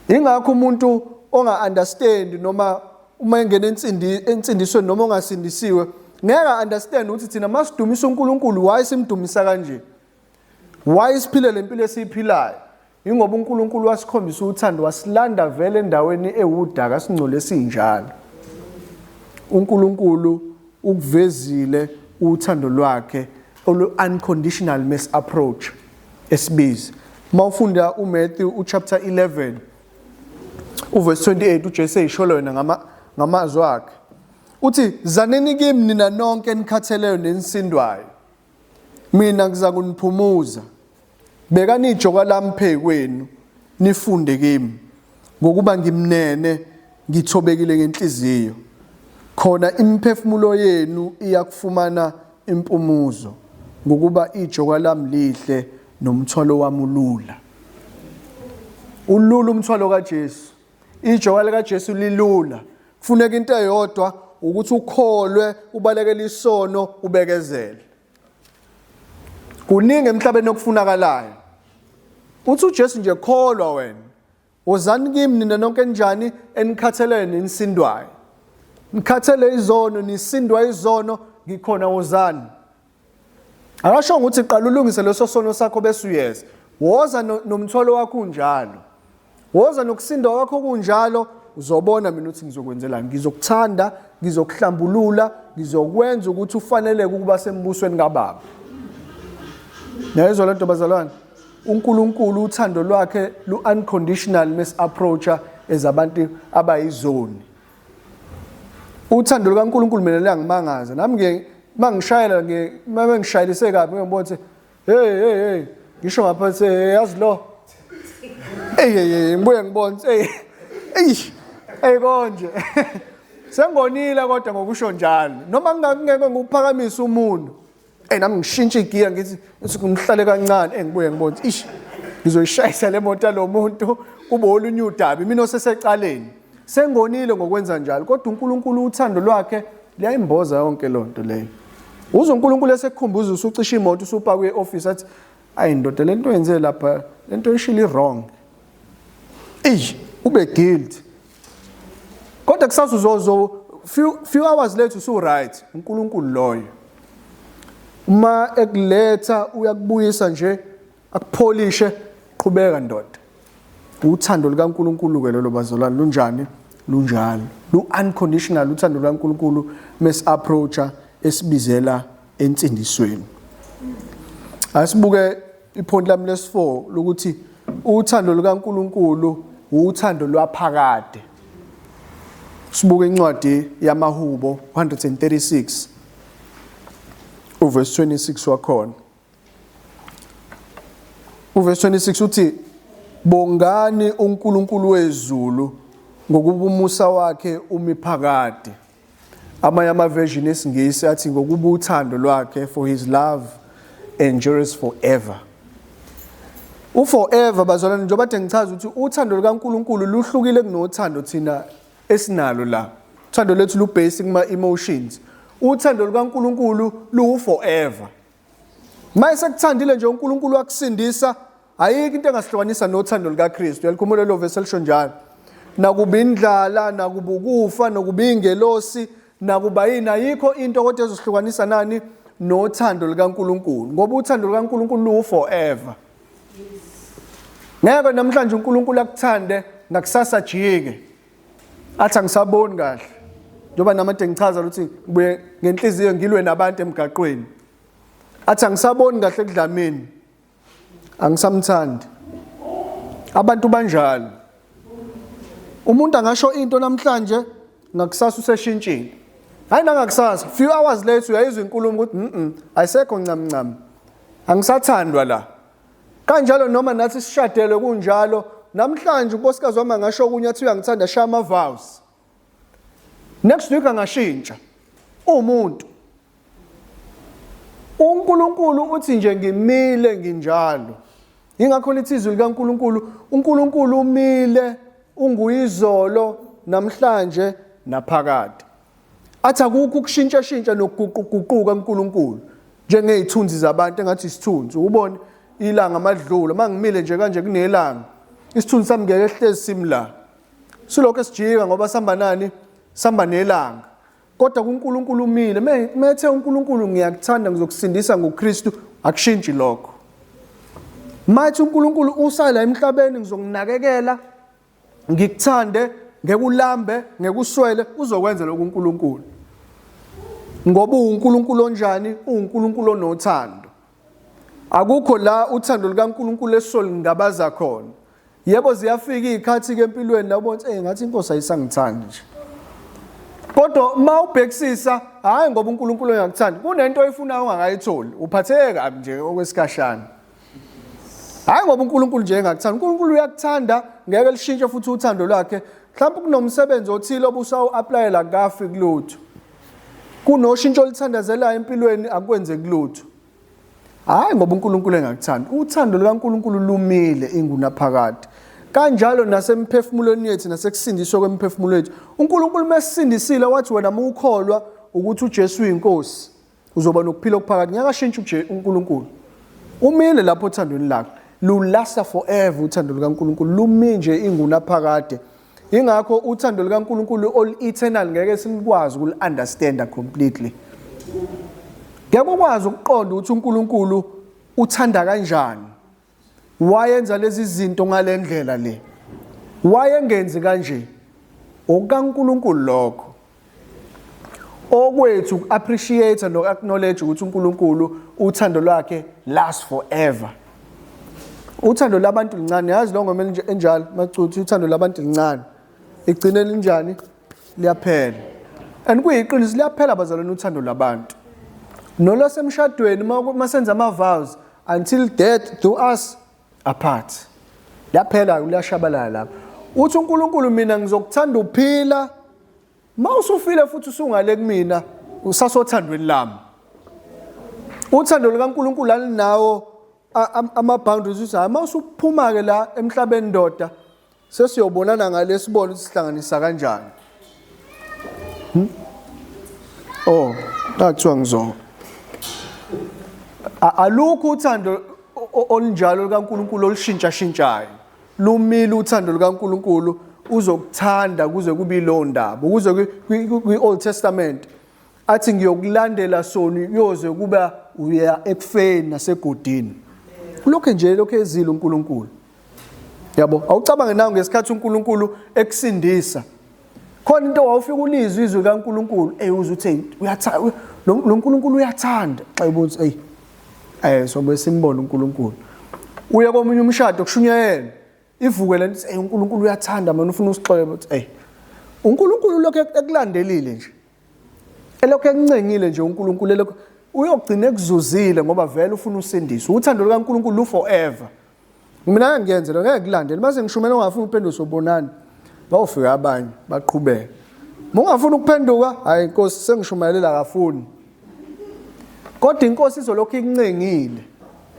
Ingakho umuntu onga understand noma uma engena ensindi ensindisweni noma ongasindisiwe ngeke understand ukuthi thina masidumisa uNkulunkulu why simdumisa kanje why siphile lempilo esiyiphilayo ingoba uNkulunkulu wasikhombisa uthando wasilanda vele endaweni ewudaka singcole sinjalo uNkulunkulu ukuvezile uthando lwakhe olu unconditional misapproach esibizi uma ufunda uMatthew uchapter 11 uverse 28 uJesu eyisholo yena ngama ngamazwi akhe uthi zaneni kimi nina nonke enikhatheleyo nenisindwayo mina ngizakuniphumuza bekani ijoka lami phezu kwenu nifunde kimi ngokuba ngimnene ngithobekile ngenhliziyo khona imiphefumulo yenu iyakufumana impumuzo ngokuba ijoka lami lihle nomthwalo wami ulula ulula umthwalo kaJesu. Ijoka likaJesu lilula. Kufuneka into eyodwa ukuthi ukholwe, ubalekele isono, ubekezele. Kuningi emhlabeni okufunakalayo. Uthi uJesu nje kholwa wena. Wozani kimi nina nonke enjani enikhathele nenisindwayo. Nikhathele izono, nisindwa izono, ngikhona wozani. Akasho ukuthi qala ulungise leso sono sakho bese uyeza. Woza nomthwalo wakho unjalo. Woza nokusindwa kwakho kunjalo, uzobona mina ukuthi ngizokwenzelani. Ngizokuthanda, ngizokuhlambulula, ngizokwenza ukuthi ufaneleke ukuba sembusweni kaBaba. Niyayizwa lento bazalwane? uNkulunkulu uthando lwakhe lu unconditional mes approacha as abantu abayizoni. Uthando lukaNkulunkulu mina liyangimangaza. Nami ngiye mangishayela ngiye mangishayelise kabi ngibona ukuthi hey hey hey ngisho ngaphansi yazi lo. Hey hey hey ngibuye ngibone hey hey hey konje. Sengonile kodwa ngokusho njalo. Noma ngingeke ngikuphakamise umuntu. Ey nami ngishintshe igiya ngithi ngithi ngihlale kancane engibuye ngibona ish ngizoyishayisa le moto lo muntu kube olunye udabi mina osesecaleni sengonile ngokwenza njalo kodwa uNkulunkulu uthando lwakhe liyayimboza yonke lonto leyo uze uNkulunkulu esekukhumbuza usucisha imoto usupakwe e-office athi ayi ndoda lento yenze lapha lento ishilo i-wrong eyi ube guilty kodwa kusasa uzozo few hours later usu right uNkulunkulu loyo uma ekuletha uyakubuyisa nje akupholishe qhubeka ndoda uthando likaNkulunkulu ke lolo bazalwane lunjani lunjalo lu unconditional uthando lukaNkulunkulu mes approacha esibizela ensindisweni asibuke iphonti lami lesi-4 lokuthi uthando lukaNkulunkulu uthando lwaphakade. Sibuke incwadi yamaHubo 136 uverse 26 wakhona. Uverse 26 uthi bongani uNkulunkulu wezulu ngokuba umusa wakhe umi phakade. Amanye ama-version esiNgisi athi ngokuba uthando lwakhe for his love endures forever. U-forever bazalwane njengoba kade ngichaza ukuthi uthando lukaNkulunkulu luhlukile kunothando thina esinalo la. Uthando lwethu lu-basic kuma-emotions. Uthando lukaNkulunkulu luwu-forever. Maye sekuthandile nje uNkulunkulu wakusindisa, ayikho into engasihlukanisa nothando lukaKristu. Uyalikhumbula lelo verse elisho njalo. Nakuba indlala, nakuba ukufa, nokuba ingelosi, nakuba yini, ayikho into kodwa ezosihlukanisa nani nothando lukaNkulunkulu, ngoba uthando lukaNkulunkulu luwu forever. Ngeke namhlanje uNkulunkulu akuthande ngakusasa jike. Athi angisaboni kahle. Njengoba namade ngichaza ukuthi ngibuye ngenhliziyo ngilwe nabantu emgaqweni. Athi angisaboni kahle kudlamini. Angisamthandi. Abantu banjalo. Umuntu angasho into namhlanje ngakusasa useshintshile. Hayi nangakusasa, few hours later uyayizwa inkulumo ukuthi mhm ayisekho ncam ncam. Angisathandwa la. Kanjalo noma nathi sishadelwe kunjalo, namhlanje unkosikazi wami angasho okunye athi uyangithanda shaya ama vows. Next week angashintsha. Umuntu. UNkulunkulu uthi nje ngimile nginjalo. Ingakho lithi izwi likaNkulunkulu, uNkulunkulu umile unguyizolo namhlanje naphakade. Athi akukho ukushintshashintsha nokuguquguquka kuNkulunkulu njengezithunzi zabantu engathi isithunzi ubone ilanga amadlula mangimile nje kanje kunelanga isithunzi sami ngeke sihlezi simi la silokho esijika ngoba sihamba nani sihamba nelanga kodwa kuNkulunkulu umile methe uNkulunkulu ngiyakuthanda ngizokusindisa ngoKristu akushintshi lokho mathi uNkulunkulu usala emhlabeni ngizokunakekela ngikuthande ngeke ulambe ngeke uswele uzokwenza lokhu uNkulunkulu ngoba uNkulunkulu onjani uNkulunkulu onothando akukho la uthando likaNkulunkulu esisolingabaza khona yebo ziyafika izikhathi ke empilweni la ubona eh ngathi inkosi ayisangithandi nje kodwa uma ubhekisisa hayi ngoba uNkulunkulu engakuthandi kunento oyifunayo ongakayitholi uphatheke kabi nje okwesikhashana Hayi ngoba uNkulunkulu nje engakuthanda. uNkulunkulu uyakuthanda, ngeke lishintshe futhi uthando lwakhe. Mhlawumbe kunomsebenzi othile obusawu-aplayela akafi kulutho. Kunoshintsho oluthandazelayo empilweni akwenzeki lutho. Hayi ngoba uNkulunkulu engakuthandi. Uthando lukaNkulunkulu lumile ingunaphakade. Kanjalo nasemphefumulweni yethu nasekusindiswa kwemiphefumulo yethu. UNkulunkulu mesindisile wathi wena mukholwa ukuthi uJesu uyinkosi uzoba nokuphila okuphakade. Ngeke ashintshe uNkulunkulu. Umile lapho othandweni lakhe. Lulasta forever uthando lukaNkulunkulu. Lumi nje ingunaphakade. Ingakho uthando lukaNkulunkulu olu eternal ngeke silikwazi ukul understand completely. Ngeke ukwazi ukuqonda ukuthi uNkulunkulu uthanda kanjani. Wayenza lezi zinto ngalendlela le. Wayengenzi kanje. OkukaNkulunkulu lokho. Okwethu uku-appreciate noku-acknowledge ukuthi uNkulunkulu uthando lwakhe last forever. Uthando labantu lincane, yazi lo ngoma enjalo macuthi uthando labantu lincane. Igcine linjani? Liyaphela. And kuyiqiniso liyaphela bazalwane uthando labantu. Nolwasemshadweni uma senza ama-vows until death do us apart. Liyaphela liyashabalala lapho. Uthi uNkulunkulu mina ngizokuthanda uphila uma usufile futhi usungale kumina usasothandweni lami. Uthando lukaNkulunkulu alinawo ama-boundaries uthi hayi uma usuphuma-ke la emhlabeni ndoda Sesiyobonana ngale sibone ukuthi sihlanganisa kanjani. Hmm? Oh, nakuthiwa ngizo. Alukho uthando olunjalo lukaNkulunkulu olushintsha shintshayo. Lumile uthando lukaNkulunkulu uzokuthanda kuze kube ilowo ndaba ukuze kwi-Old Testament athi ngiyokulandela soni kuyoze kuba uya ekufeni nasegodini kulokho nje lokho ezile uNkulunkulu Yabo, awucabange nawe ngesikhathi uNkulunkulu ekusindisa. Khona into wawufika ulizwe izwi likaNkulunkulu, ey uze uthi uyathanda lo uNkulunkulu uyathanda. Xa ubuthi ey eh sobe simbona uNkulunkulu. Uye komunye umshado kushunyayelwa. Ivuke lento ey uNkulunkulu uyathanda mina ufuna usixolele uthi ey uNkulunkulu lokho ekulandelile nje. Elokhu ekuncengile nje uNkulunkulu elokhu uyogcina ekuzuzile ngoba vele ufuna usindiswe. Uthando lukaNkulunkulu lu forever. Mina ngeke ngiyenze lo ngeke kulandele mase ngishumela ungafuni ukuphenduka sobonani. Bawufika abanye baqhubeke. Uma ungafuni ukuphenduka, hayi inkosi sengishumayelela akafuni. Kodwa inkosi izolokhu ikuncengile.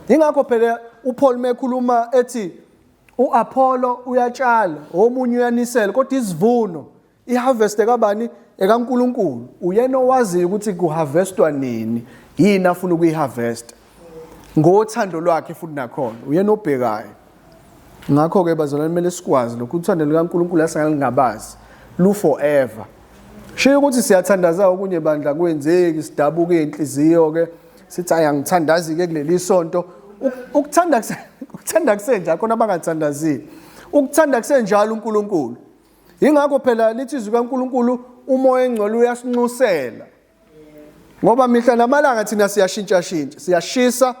Ingakho phela uPaul mekhuluma ethi uApollo uyatshala, omunye uyanisela kodwa isivuno Iharvest ekabani? EkaNkulunkulu. Uyena owaziyo ukuthi kuharvestwa nini, yini afuna ukuyiharvest. Ngothando lwakhe futhi nakhona, uyena obhekayo. Ngakho-ke bazalwane kumele sikwazi lokhu uthando lukaNkulunkulu asingalingabazi lu forever. Shiya ukuthi siyathandaza okunye bandla kwenzeki sidabuke inhliziyo ke sithi ayi angithandazi ke kuleli sonto ukuthanda ukuthanda kusenjalo khona abangathandazile ukuthanda kusenjalo uNkulunkulu Ingakho phela lithi izwi kaNkuluNkulu umoya engcwele uyasinxusela. Ngoba mihla namalanga thina siyashintsha shintsha, siyashisa,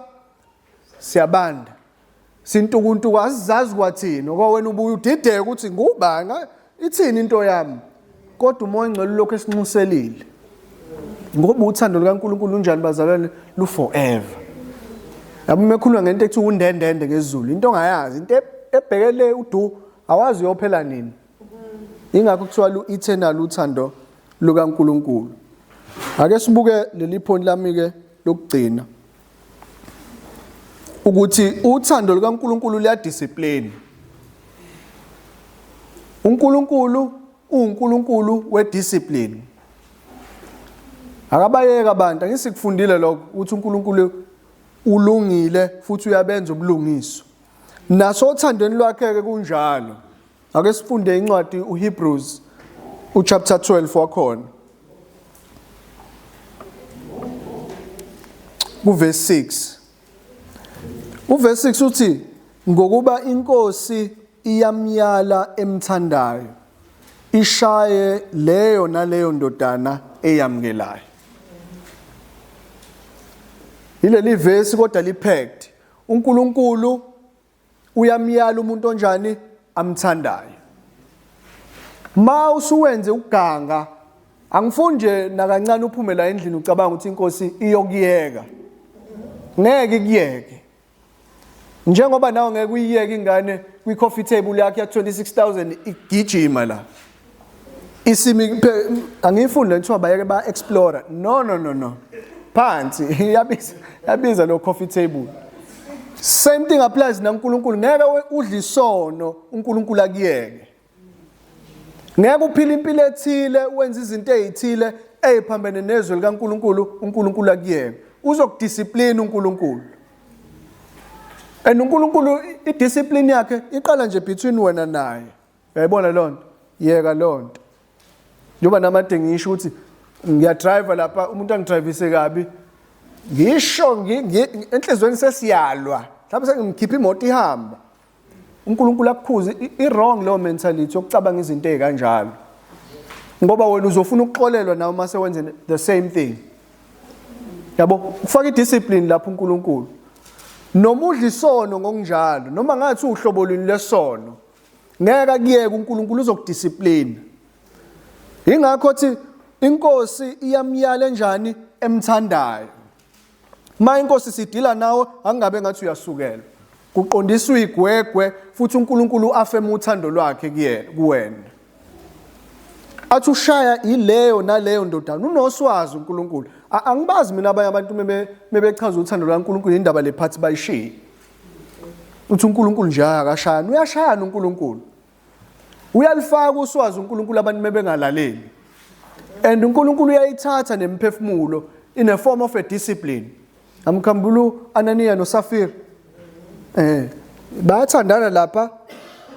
siyabanda. Sintukuntuku asizazi kwathina ngoba wena ubuye udideke ukuthi ngubani ithini into yami. Kodwa umoya engcwele lokho esinxuselile. Ngoba uthando lukaNkuluNkulu lunjani bazalwane lu forever. Yabo mekhuluma ngento ethi undendende ngezulu, into ongayazi, into ebhekele udu awazi uyophela nini ingakho kuthiwa lu-eternal uthando lukaNkulunkulu ake sibuke leli point lami ke lokugcina ukuthi uthando lukaNkulunkulu luyadiscipline uNkulunkulu uNkulunkulu wediscipline akabayeka abantu angisikufundile lokho ukuthi uNkulunkulu ulungile futhi uyabenza ubulungiswa Nasothandweni lwakhe-ke kunjalo. Ake sifunde incwadi uHebrews uchapter 12 wakhona. Kuverse 6. Uverse 6 uthi ngokuba inkosi iyamyala emthandayo ishaye leyo naleyo ndodana eyamukelayo. Ileli vesi kodwa lipacked. uNkulunkulu uyamyala umuntu onjani amthandayo. Ma usuwenze ukuganga angifuni nje nakancane uphume la endlini ucabanga ukuthi inkosi iyokuyeka. Ngeke ikuyeke. Njengoba nawe ngeke uyiyeke ingane kwi-coffee table yakhe ya 26000 igijima la. Isimi angiyifuni le kuthiwa bayeke ba explorer. No no no no. Phansi iyabiza yabiza lo coffee table. Same thing applies naNkulunkulu. Ngeke udle isono uNkulunkulu akuyeke. Ngeke uphile impilo ethile wenze izinto ezithile eziphambene nezwi likaNkulunkulu uNkulunkulu akuyeke. Uzokudiscipline uNkulunkulu. And uNkulunkulu idiscipline yakhe iqala nje between wena naye. Uyayibona leyo nto? Yeka leyo nto. Njengoba namade ngisho ukuthi ngiyadrive lapha umuntu angidrivise kabi ngisho enhlizweni sesiyalwa mhlawumbe sengimkhipha imoto ihamba uNkulunkulu akukhuze i-wrong leyo mentality yokucabanga izinto ezikanjalo ngoba wena uzofuna ukuxolelwa nawe uma sewenze the same thing yabo ufaka idiscipline lapho uNkulunkulu noma udla isono ngokunjalo noma ngathi uhlobo lwini lesono ngeke akuyeke uNkulunkulu uzokudiscipline ingakho thi inkosi iyamyala enjani emthandayo uma inkosi sidila nawe angabe ngathi uyasukela kuqondiswa igwegwe futhi uNkulunkulu afeme uthando lwakhe kuyena kuwena athi ushaya ileyo naleyo ndodana unoswazi uNkulunkulu angibazi mina abanye abantu mebechaza uthando lwaNkulunkulu indaba lephathi bayishiye uthi uNkulunkulu nje akashayani uyashayana uNkulunkulu uyalifaka uswazi uNkulunkulu abantu mebengalaleli and uNkulunkulu uyayithatha nemiphefumulo in a form of a discipline amkhambulu Ananiya noSafira eh bayathandana lapha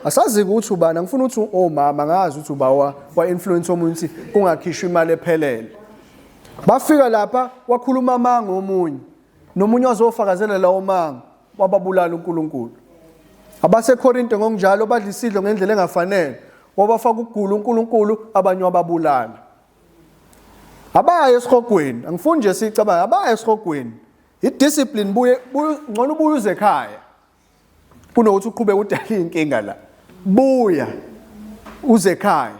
asazi ukuthi ubani angifuni ukuthi omama ngazi ukuthi uba wa, wa influence omunye ukuthi kungakhishwa imali ephelele bafika lapha wakhuluma amanga omunye nomunye wazofakazela lawo manga wababulala uNkulunkulu abaseKorinte ngokunjalo badla isidlo ngendlela engafanele wabafaka ukugula uNkulunkulu abanye wababulala abaye esihogweni angifuni nje sicabanga abaye esihogweni idiscipline buye ngcono ubuye uze ekhaya kunokuthi uqhubeke udale inkinga la buya uze ekhaya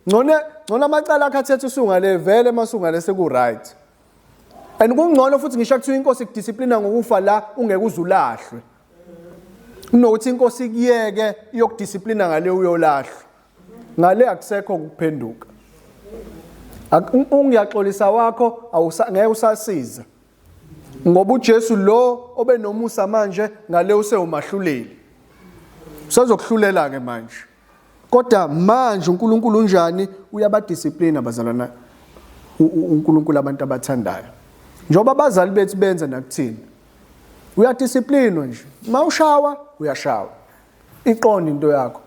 ngcono ngcono amacala akhe athethe usungale vele masungale seku right and kungcono futhi ngisho kuthiwa inkosi ikudisciplina ngokufa la ungeke uzulahlwe kunokuthi inkosi ikuyeke iyokudisciplina ngale uyolahlwa ngale akusekho ukuphenduka ungiyaxolisa wakho ngeke usasiza ngoba uJesu lo obenomusa manje ngale usewumahluleli usezokuhlulela ke manje kodwa manje uNkulunkulu unjani uyabadisciplina abazalwana uNkulunkulu abantu abathandayo njengoba abazali bethu benza nakuthina uyadisciplinwa nje uma ushawa uyashawa iqonde into yakho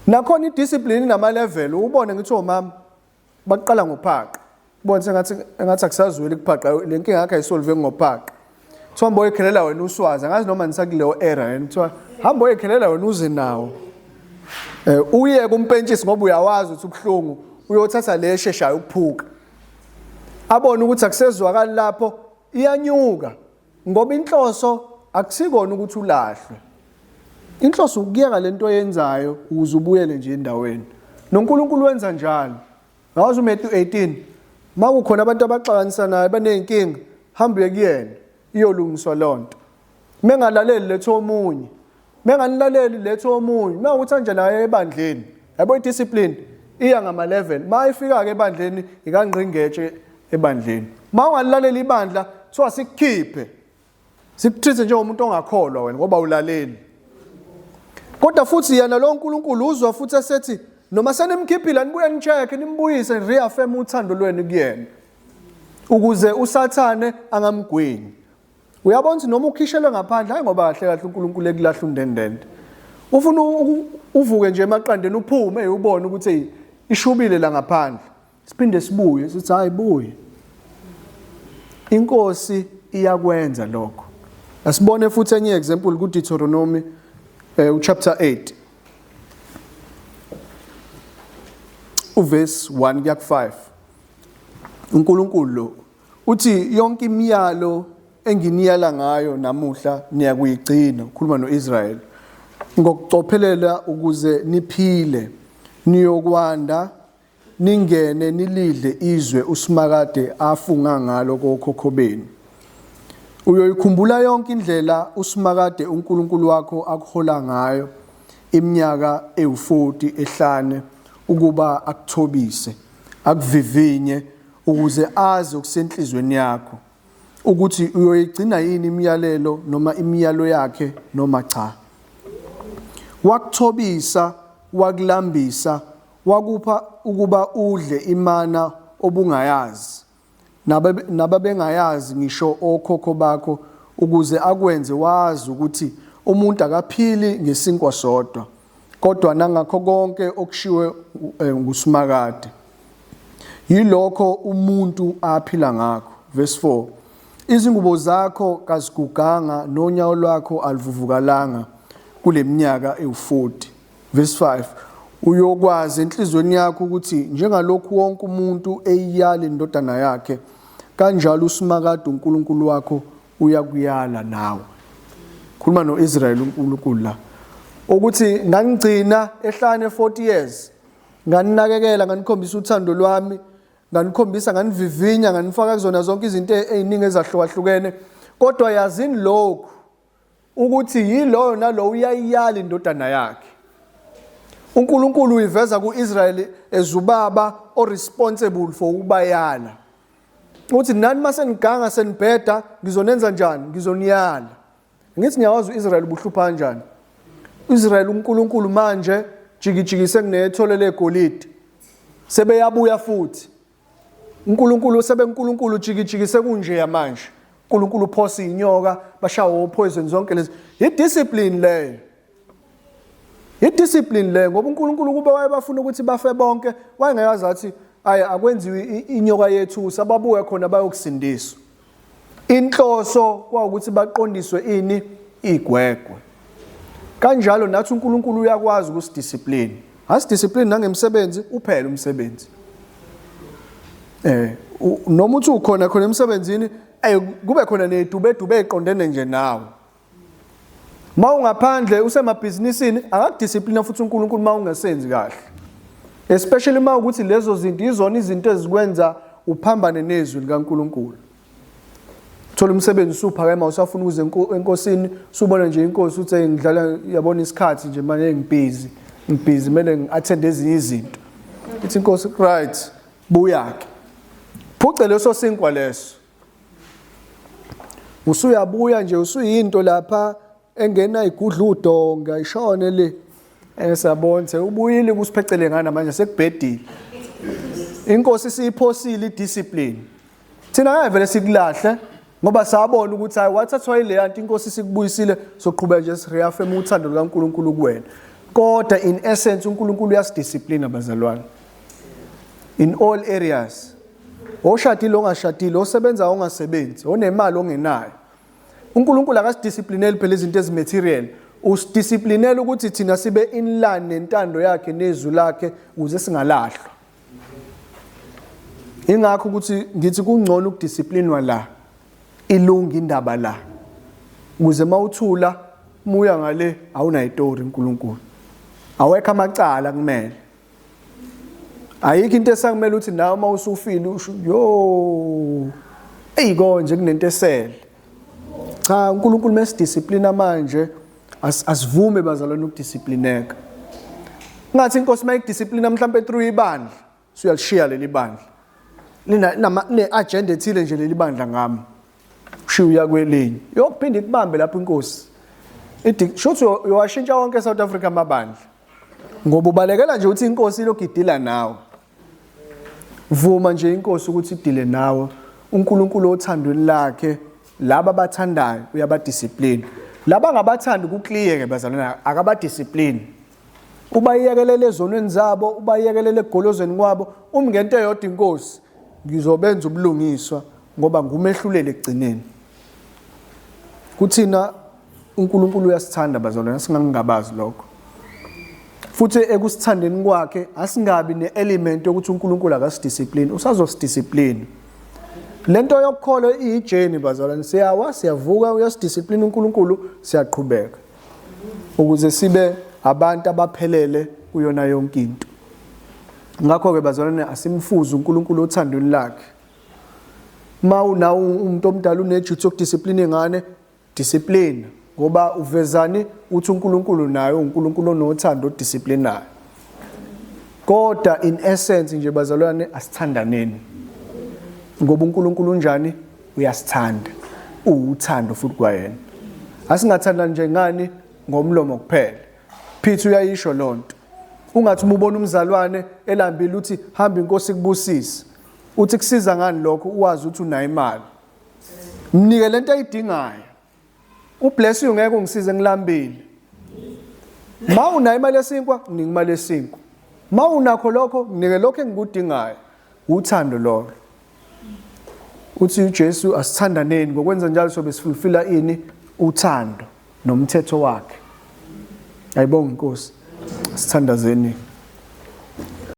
nakhona idiscipline inama level ubone ngithi omama baqala ngophaqa ubone sengathi engathi akusazweli kuphaqa le nkinga yakhe ayisolve ngophaqa kuthiwa hamba oyikhelela wena uswazi angazi noma nisakuleyo era yini kuthiwa hamba oyikhelela wena uze nawo um uye kumpentshisi ngoba uyawazi ukuthi ubuhlungu uyothatha le esheshayo ukuphuka abone ukuthi akusezwakali lapho iyanyuka ngoba inhloso akusikona ukuthi ulahlwe inhloso ukuyeka lento oyenzayo ukuze ubuyele nje endaweni noNkulunkulu wenza njalo ngawazi uMatthew 18 makukhona abantu abaxakanisanayo baneyinkinga hamba uye kuyena iyolungiswa lonto mengalaleli letho omunye menganilaleli letho omunye mawukuthi anje naye ebandleni yabo idiscipline iya ngama level mayifika ke ebandleni ikangqingetshe ebandleni mawungalilaleli ibandla kuthiwa sikukhiphe sikutreat njengomuntu ongakholwa wena ngoba ulaleli kodwa futhi yena lo nkulunkulu uzwa futhi esethi noma senimkhiphile nibuye nicheck nimbuyise reaffirm uthando lwenu kuyena ukuze usathane angamgwinyi uyabona ukuthi noma ukhishelwe ngaphandle hayi ngoba kahle kahle uNkulunkulu ekulahla undendende ufuna uvuke nje emaqandeni uphume ubone ukuthi ishubile la ngaphandle siphinde sibuye sithi hayi buye inkosi iyakwenza lokho asibone futhi enye example ku Deuteronomy eh, uchapter 8 uverse 1 kuya ku5 uNkulunkulu lo uthi yonke imiyalo enginiyala ngayo namuhla niyakuyigcina ukhuluma noIsrael ngokucophelela ukuze niphile niyokwanda ningene nilidle izwe uSimakade afunga ngalo kokhokho benu. Uyoyikhumbula yonke indlela uSimakade uNkulunkulu wakho akuhola ngayo iminyaka ewu-40 ehlane ukuba akuthobise, akuvivinye ukuze azi okusenhlizweni yakho. Ukuthi uyoyigcina yini imiyalelo noma imiyalo yakhe noma cha. Wakuthobisa, wakulambisa, wakupha ukuba udle imana obungayazi, nababengayazi ngisho okhokho bakho, ukuze akwenze wazi ukuthi umuntu akaphili ngesinkwa sodwa, kodwa nangakho konke okushiwe nguSimakade. Yilokho umuntu aphila ngakho. Verse 4. Izingubo zakho kaziguganga nonyawo lwakho aluvuvukalanga kuleminyaka ewu-40. Verse 5. Uyokwazi enhliziyweni yakho ukuthi njengalokhu wonke umuntu eyiyala indodana yakhe, kanjalo uSimakade uNkulunkulu wakho uyakuyala nawe. Khuluma no-Israyeli uNkulunkulu la. Ukuthi ngangigcina ehlane 40 years. Nganinakekela, nganikhombisa uthando lwami, nganikhombisa, nganivivinya, nganifaka kuzona zonke izinto eziningi ezahlukahlukene. Kodwa yazini lokhu ukuthi yiloyo nalowo uyayiyala indodana yakhe. uNkulunkulu uyiveza kuIsrayeli ezubaba oresponsible for ukubayala. Uthi nani maseniganga senibheda ngizonenza njani? Ngizoniyala. Ngithi niyawazi uIsrael ubuhlupha kanjani. uIsrael uNkulunkulu manje jikijiki sekunethole legolide. Sebeyabuya futhi. uNkulunkulu sebeNkulunkulu jikijiki sekunjeya manje. uNkulunkulu uphosa inyoka bashawa poison zonke lezi. I-discipline leyo. I-discipline leyo ngoba uNkulunkulu kube wayebafuna ukuthi bafe bonke wayengeke athi ayi akwenziwe inyoka yethu sababuke khona bayokusindiswa. Inhloso kwawukuthi baqondiswe ini igwegwe. Kanjalo nathi uNkulunkulu uyakwazi ukusidiscipline. Asidiscipline nangemsebenzi uphele umsebenzi. Eh noma uthi ukhona khona emsebenzini eh kube khona nedubedube eqondene nje nawe. Uma ungaphandle usemabhizinisini akakudisciplina futhi uNkulunkulu uma ungasenzi kahle. Especially uma ukuthi lezo zinto izona izinto ezikwenza uphambane nezwi likaNkulunkulu. Thola umsebenzi usuphakema usafuna ukuze enkosini usubona nje inkosi uthi ngidlala yabona isikhathi nje manje ngibhizi ngibhizi kumele ngi-attend ezinye izinto. Ithi inkosi right buya ke. Phuce leso sinkwa leso. Usuyabuya nje usuyinto lapha engena igudla udonga ishone le. Esabona ubuyile kusiphecele ngana manje sekubhedile. Inkosi siyiphosile idiscipline. Thina ngeke vele sikulahle ngoba sabona ukuthi hayi wathathwa ile nto inkosi sikubuyisile soqhubeka nje sireaffirm uthando lukaNkuluNkulu kuwena. Kodwa in essence uNkulunkulu uyasidiscipline bazalwane. In all areas. Oshadile ongashadile, osebenza ongasebenzi, onemali ongenayo. uNkulunkulu akasidisciplineli phela izinto ezimaterial. Usidisciplinela ukuthi thina sibe in line nentando yakhe nezwi lakhe ukuze singalahlwa. Ingakho ukuthi ngithi kungcono ukudisciplinwa la ilunga indaba la ukuze mawuthula muya ngale awunayitori uNkulunkulu. Awekho amacala kumele. Ayikho into esakumele ukuthi nawe uma usufile usho yo eyi konje kunento esele. Cha uNkulunkulu mesidisciplina manje asivume bazalwane ukudisciplineka. Ngathi inkosi mayikudisciplina mhlambe through ibandla suyalishiya leli bandla. Lina ne agenda ethile nje leli bandla ngami. Ushiya uya kwelinye. Yokuphinda ikubambe lapho inkosi. Ithi shuthi uyowashintsha wonke eSouth Africa amabandla. Ngoba ubalekela nje ukuthi inkosi ilokhu idila nawe. Vuma nje inkosi ukuthi idile nawe. uNkulunkulu othandweni lakhe laba abathandayo uyabadiscipline. Laba ngabathandi kuclear ke bazalwane akabadiscipline. Ubayekelele ezonweni zabo, ubayekelele ekugolozweni kwabo, uma ngento eyodwa inkosi ngizobenza ubulungiswa ngoba ngumehluleli ekugcineni. Kuthina uNkulunkulu uyasithanda bazalwane singangingabazi lokho. Futhi ekusithandeni kwakhe asingabi ne-element yokuthi uNkulunkulu akasidiscipline, usazosidiscipline. Lento yokukholwa iyijeni bazalwane, siyawa siyavuka uyasidiscipline uNkulunkulu siyaqhubeka ukuze sibe abantu abaphelele kuyona yonke into. Ngakho-ke bazalwane asimfuze uNkulunkulu othandweni lakhe. Uma unawo umuntu omdala uneduty yokudiscipline ingane, discipline ngoba uvezani uthi uNkulunkulu naye uNkulunkulu onothando odisciplinayo. Kodwa in essence nje bazalwane asithandaneni. Ngoba uNkulunkulu unjani? Uyasithanda. Uwuthando futhi kwayena. Asingathandani nje ngani ngomlomo kuphela. Peter uyayisho lonto. Ungathi uma ubona umzalwane elambile uthi hamba inkosi kubusise. Uthi kusiza ngani lokho uwazi ukuthi unayo imali. Mnike lento ayidingayo. Ubless you ngeke ungisize ngilambile. Ma unayo imali yesinkwa, nginike imali yesinkwa. Ma unakho lokho, nginike lokho engikudingayo. Uthando lolo. Uthi uJesu asithandaneni ngokwenza njalo sobe sifulfila ini uthando nomthetho wakhe. Ayibonga inkosi. Sithandazeni.